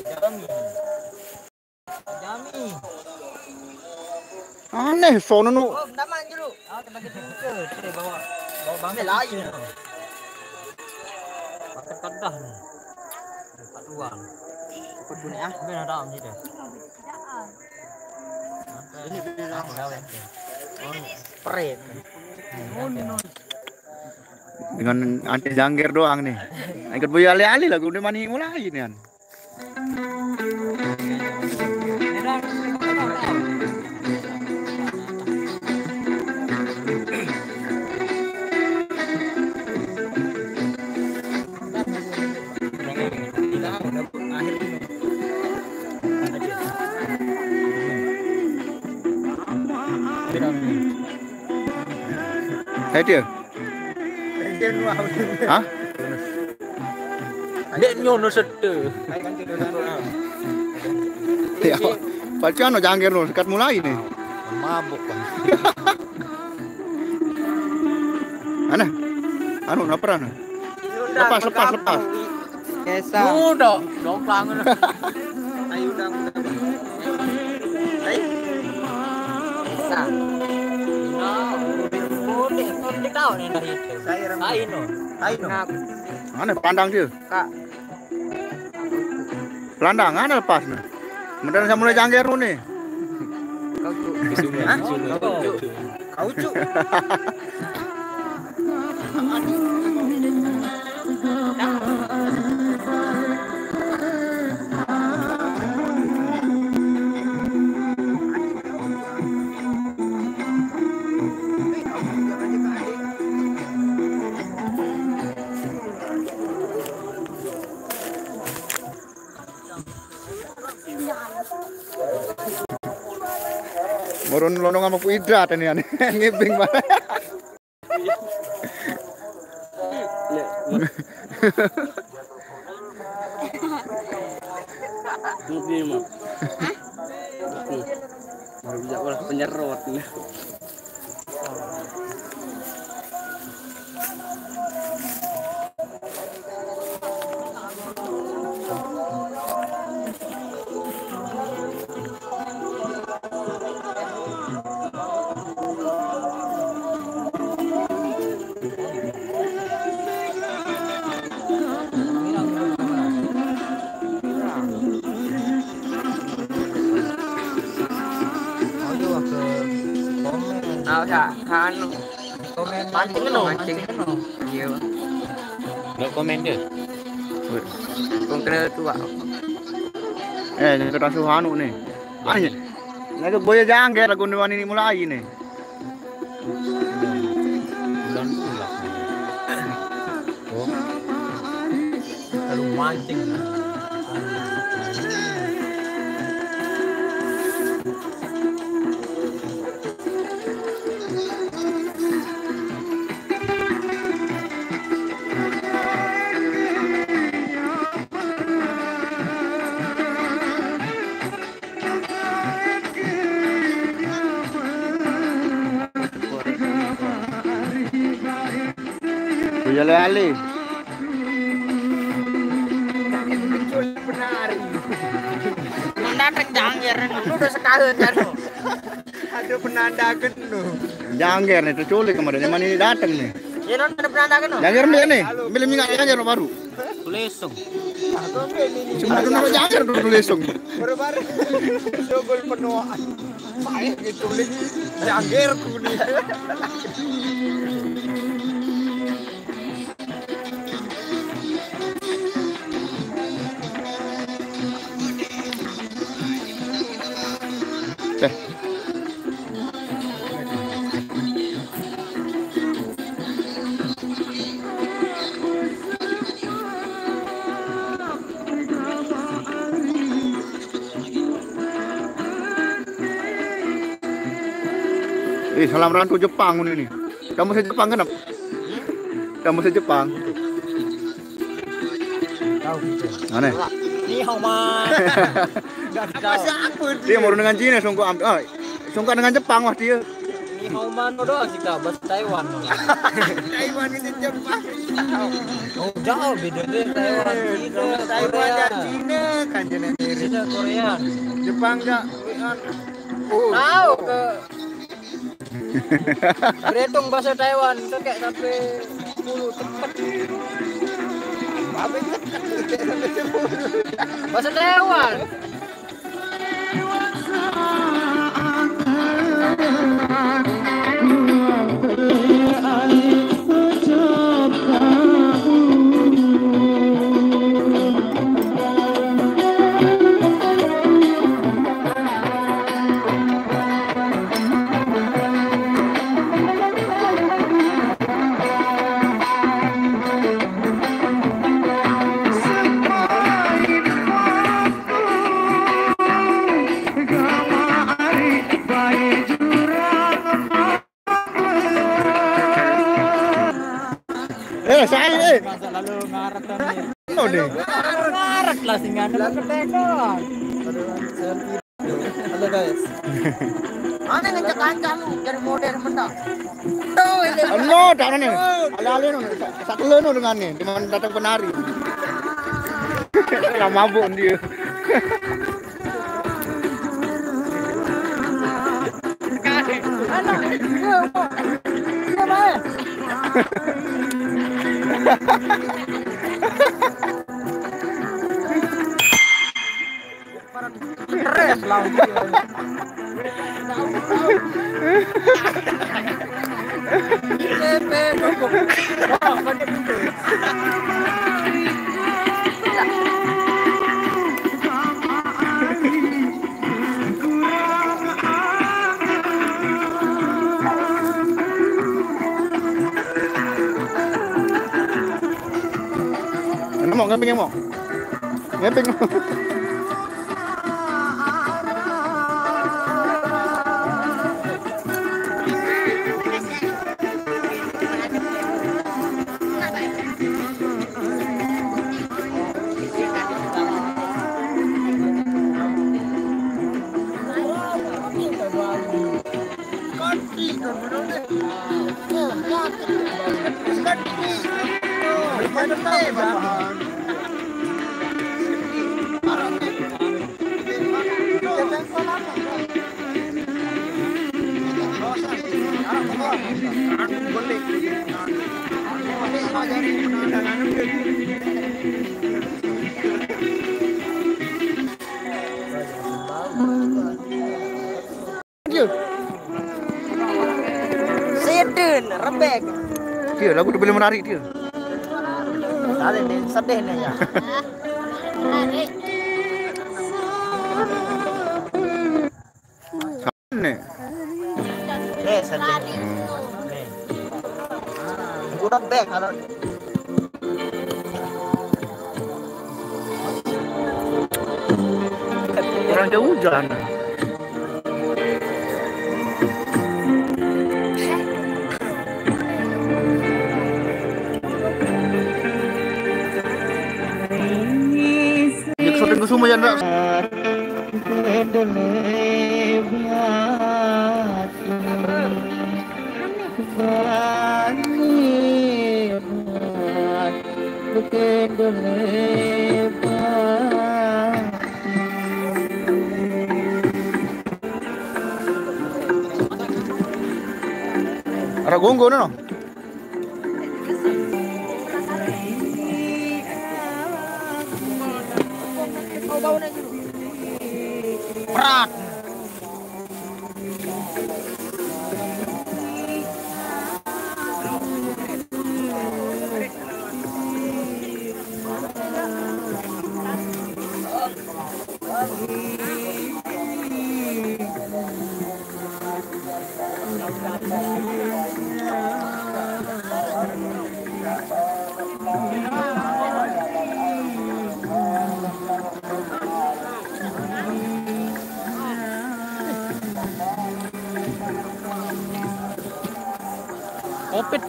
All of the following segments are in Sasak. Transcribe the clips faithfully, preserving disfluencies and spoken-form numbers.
Jami. Jami. Aneh, sono nu. Oh, taman dulu. Ah, tempat kita buka. Kita bawa, bawa bangsa lain. Pakai kadah ni. Empat uang. Kau punya ah. Mana dah ni dah. Ini punya aku dah. Oh, pret. Dengan anti jangger doang nih. Ikut boya alih-alih lagu ini mani mulai nih an. Hai dia. Hah? Dek nyono sete. Ya, pacu anu jangger no, sekat mulai nih. Mabuk, Bang. Mana? Anu, lapar anu. Lepas, lepas, lepas. Kesa. Udah, dongklang. Ayo, udah, udah. Ayo. Kesa. Nah, udah, udah, udah, kau di kau nih, nah, itu. Saya rem-, Ayo, no. Ayo, no. Nah, mana pandang dia? Kak. Pelandangan lepas nih. Mentara saya mulai jangger nih. Kau tuh. Hah? Kau tuh. Kaucuk. Murun lonong sama Pu Idra tadi ane. Ngibing banget. Ini mah. Baru bisa olah penyerot nih. Tahu tak? Anu. Mancing no. Mancing. Iya. Nggak komen dia. Kongkre tua. Eh, ini kertas anu nih. Ah, iya. Nah, itu boya jangger lagu ini mulai nih. Bulan pula. Oh. Lalu mancing. Boyolali. Mendatang jangger, udah sekali kan. Ada penanda kenu. Jangger nih, terculik kemarin. Mana ini datang nih? Ya, non, ada penanda kenu. Jangger dia nih. Ambil minyak jangger baru. Tulesung. Cuma kena jangger dulu tulesung. Baru-baru. Sogol penuaan. Baik gitu, Lik. Jangger kuning. Eh. Eh, salam rantau Jepang ini nih. Kamu se Jepang kan? Kamu se Jepang. Tahu gitu. Aneh. Ni hao ma. Apa siapa dia? Dia mau dengan Cina, songkok am-, ah, songkok dengan Jepang wah dia. Ni hao mano doang kita, bahasa Taiwan. Taiwan ini Jepang. Oh, jauh beda deh Taiwan. Cina, Taiwan Korea. Dan Cina kan jenis diri. Cina, Korea. Jepang gak? Oh, Tahu ke berhitung bahasa Taiwan, itu kayak sampai sepuluh cepet. Babe cepet tuh, kayak sampai sepuluh. Bahasa Taiwan. Eh, saya eh. Masa lalu ngarep kan nih. No deh. Ngarep lah sing anu keteng doang. Halo guys. Mana ngajak kanca lu jadi model mendak? Tuh ini. No, tak nih. Ale-ale no, sak no dengan nih, di mana datang penari. Lah mabuk dia. Anak, iya, Pak. Iya, Pak. Stres lah dia. Lepe, dukung. Wah, pada gitu. Ngomong, ngeping ngomong. Ngeping. Sidin, rebek. Dia lagu tu boleh menarik dia. Salah nih, sedih nih ya. Nih. Eh, sedih. Nih. Udah back kalau Orang jauh hujan. Dia kesurupan ke semua yang tak. Arah gonggo no. Berat. Covid.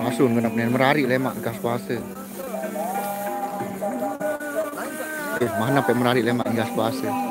Pasun kena penen merari lemak gas puasa. Eh, mana pe merari lemak gas puasa.